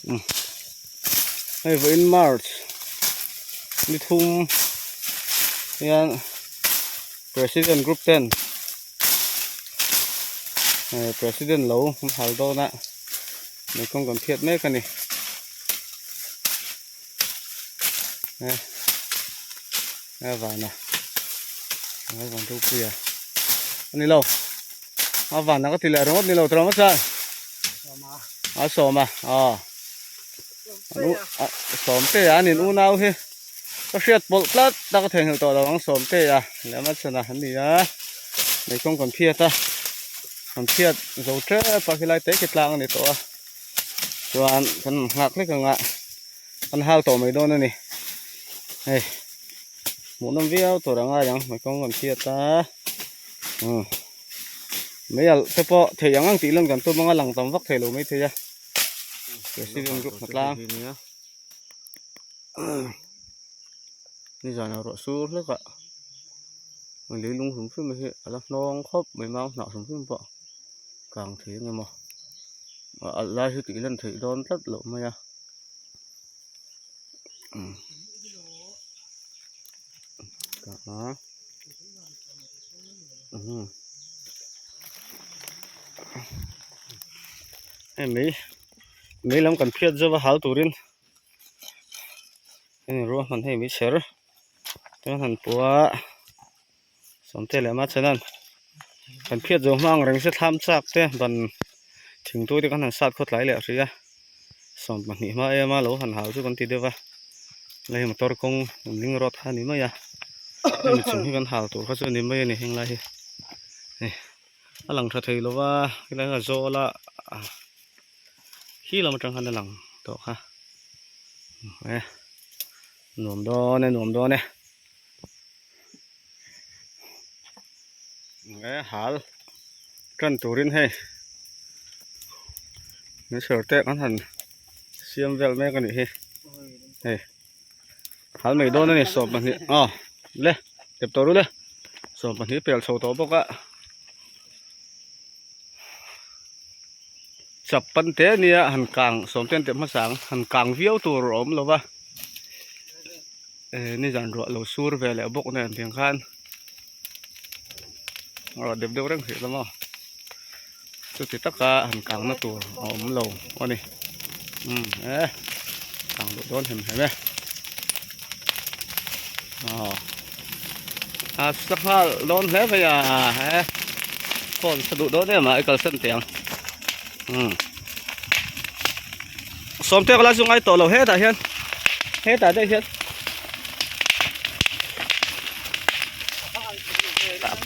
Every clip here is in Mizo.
Hei vawiin March ni thum hian President group ten President lo an hal dawn a mei kawng kan phiat mek a ni. A van a a van ropui a a ni lo a van a ka ti leh ringawt ni lo tawh maw chuan a sawm a aw sawmte a nin unau hi ka hriat pawlh tlat a ka theihnghilh tawh lo ang sawmte a leh a chhan a an ni a mei kawng kan phiat a kan phiat zo tep a khilai te khi tlang a ni tawh a chuan kan nghak hlek ang a. An hal tawh mai dawn a ni hei hmuhnawm viau tur a ngai ang mei kawng kan hriat a umm mei alh te pawh thei ang ang tih lan kan tum anga lang tam vak thei lo mai thei a president group hna tlang nizan ah ruah sur hlek a leilung hrim hrim hi a la hnawng khawp mai mau hnah hrim hrim pawh kang thei ang emaw a alh lai hi tih lan theih dawn tlat loh mai a. Hei mei mei lam kan phiat zova hal turin heng ruahman hei mei chher chuan han pua sawmte leh mahse-nan kan phiat zo hma ang reng se thlam chak te ban thingtui te khan han sat khawtlai leh hrih a 20 hma em a lo han hau chu kan ti deuh va hei motor kawng ling road kha a ni mai a hemi chung hi kan hal tur kha chu a ni mai a ni heng lai hi hei a lang tha thei lo va helai a zawl a khi lam atang khan a lang tawh kha e nuam dawn e nuam dawn e. E hal tan turin hei mixer te kan han siam vel mek a nih hi hei hal mai dawn a ni 20 aw le tep tawh ru le 20 pel chho tawh bawk a chap pan te ania han kang sawm ten tep hmasa ang han kang viau tur a awm lo va. Eh nizan ruah lo sur ve leh bawk nen tiang khan ruah deuh deuh reng hrih lo maw chuti taka han kang na tur a awm lo a ni umm eh kang duh dawn hem hem e aw a sanghal dawn hle mai a he phone sa duh dawn em a i kalsan teh ang umm. Sawmte ka la chu ngai tawh lo hetah hian hetah daih hian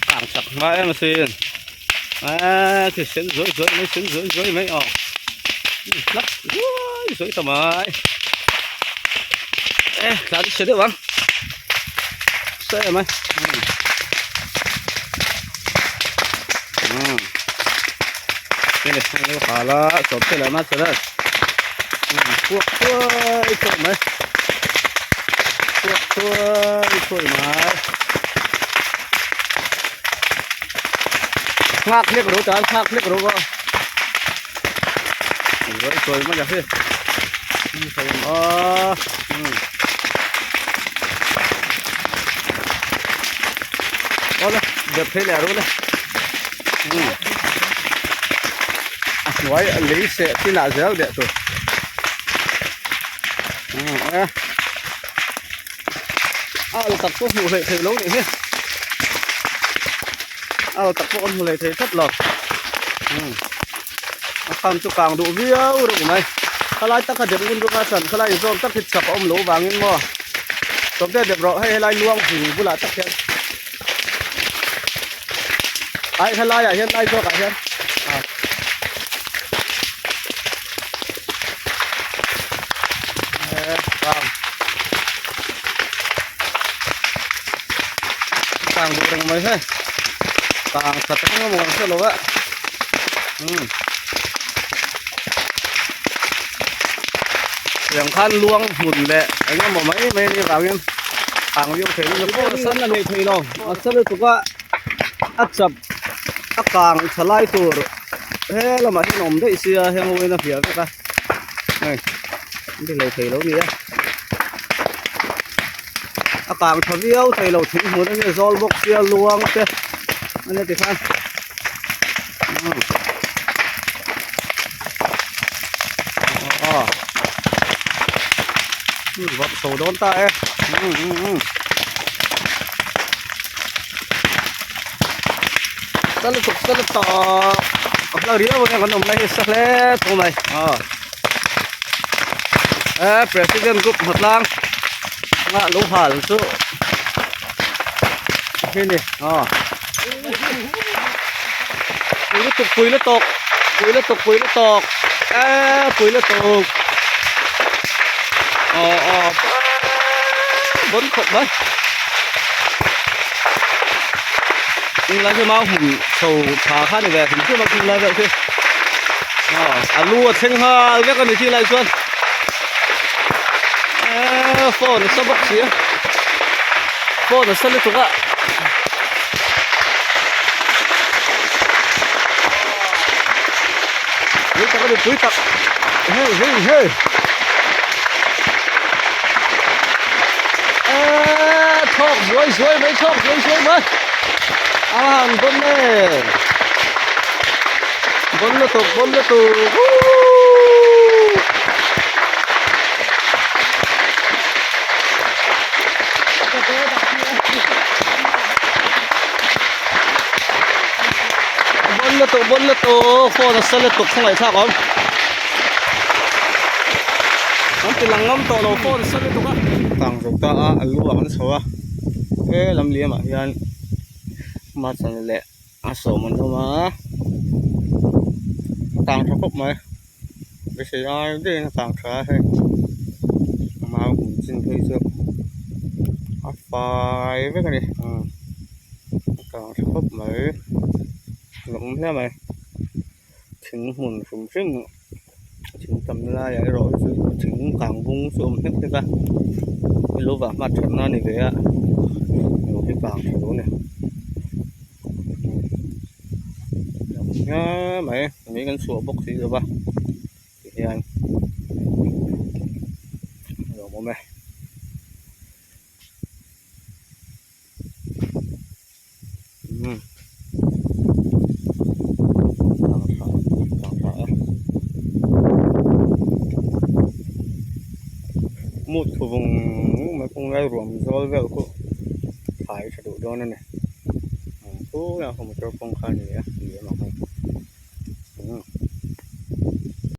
kang chak hma em asin a khi sen zuai zuai mai sen zuai zuai mai aw hlak zuai zuai ta mai e tlan chhe deuh ang se mai Ini hala sawmte leh ma chana puak thuai thuai mai puak thuai thuai mai nghak hlek ro tan nghak hlek ro va rồi rồi mà giờ hi a awle dep phei leh ru le a hnuai a lei seh chinah zel deh tur e a al tak pawh hmuh hleih theih lo nih hi a al tak pawh kan hmu hleih thei tlat lo a kham chu kang duh viau reuh mai khalai taka dep ngun rawk a chuan khalai inzawm tak hi chak a awm loh vangin maw tawp deuh dep rawh hei helai luang hring bulah tak hian ai helai ah hian lai zawk ah hian ah kang kang duh reng mai hei kang that ang emaw kan hre lo a umm tiang khan luang hmun leh eng emaw mai mai anih vangin kang viau thei lutuk pawh san a nei thei lo a sa lutuk a a chap a kang tha lai tur he lamah hian a awm daih sia heng ho in a hliah vek a. Hei an ti hlei thei lo nia a kang tha viau thei lo thing hmun ania zawl bawk sia luang te ania tikhan aw vawrh chho dawn ta e sa lutuk sa lutuk a hla riau ania kan awm lai hi sa hle tho mai aw e president group hmatlang anga lo hal chu hi ni aw pui lutuk pui lutuk pui lutuk pui lutuk e pui lutuk aw aw bon khawp mai tunlai hi mau hmun chho tha kha ni ve hrim hrim a tunlai vel khi aw a lu a thleng nghal vek a ni khi lai chuan eee phone a sa bawk si a phone a sa lutuk a pui tak a ni pui tak hei hei hei eee thawk zuai zuai mai thawk zuai zuai mai a han bawn e bawn lutuk bawn lutuk woo bawn lutuk bawn lutuk phone a sa lutuk khawngaih thlak awm an ti lang ngam tawh lo phone a sa lutuk a tang zo ta a a lu ah kan chho a he lam liam ah hian hmachhan leh a sawm an awm a a tang tha khawp mai beisei ai deuhin a tang tha a hei mau hmun chin phei chu a fai vek a ni a tang tha khawp mai a awm hle mai thing hmun hrim hrim thing tam laiah erawh hi chu thing kang bung chu a awm hlek hlek a lo vah hma thatna a ni ve a lo hi kang tha lo a ni. Nga mai mai kan chhuah bawk si lova tihian a lawm awm e. Umm mut thu vung vung mai kawng lai ruam zawl vel khu thlai tha duh dawn a ni. Thu lah khaw motor kawng kha a ni a.